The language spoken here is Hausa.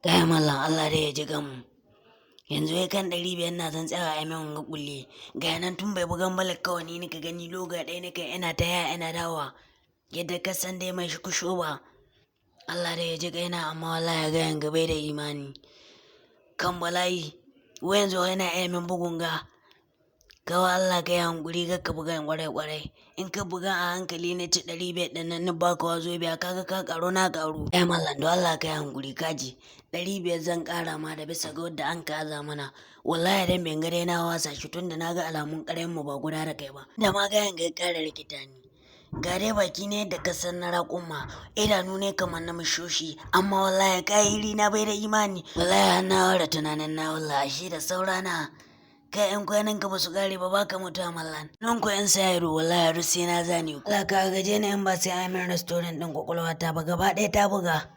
Kai mallam, Allah dai ya ji kanmu. Yanzu wai kan 500 na zan tsaya a min wanga kulle. Ga nan tun bai bugan balak kawai ni nika gani loga ɗaya nika ina ta yaya ina dawa. Yadda ka san dai mai shi kusho ba. Allah dai ya ji kaina, amma wallahi ga yanga bai da imani. Kan bala'i. Wai yanzu yana iya min bugun ga. Kawai Allah ka yi hankuri kar ka buga kwarai kwarai. In ka buga a hankali na ci 500 ɗin nan, ni baka Wazobia, kaga ka ƙaru na ƙaru. Ai mallam, don Allah ka yi hankuri kaji. 500 zan ƙara ma da bisa ga wadda an ka aza mana. Wallahi dan ban ga dai na wasa shi tunda na ga alamun ƙaryan mu ba guda da kai ba. Da ma gayan ga ya ƙara rikita ni. Ga dai baki ne yadda ka san na raƙuma, idanu ne kamar na mashoshi, amma wallahi kahiri na bai da imani. Wallahi har na ware tunanin na wallahi ashe da saurana. Kai, in kwanan ka ba su ƙare ba, baka mutuwa mallan. Nan ko yan sa ido, wallahi har sai na zane ku. Allah ka gaje ni in ba sai an min restoring ɗin kwakwalwata ba, gaba ɗaya ta buga.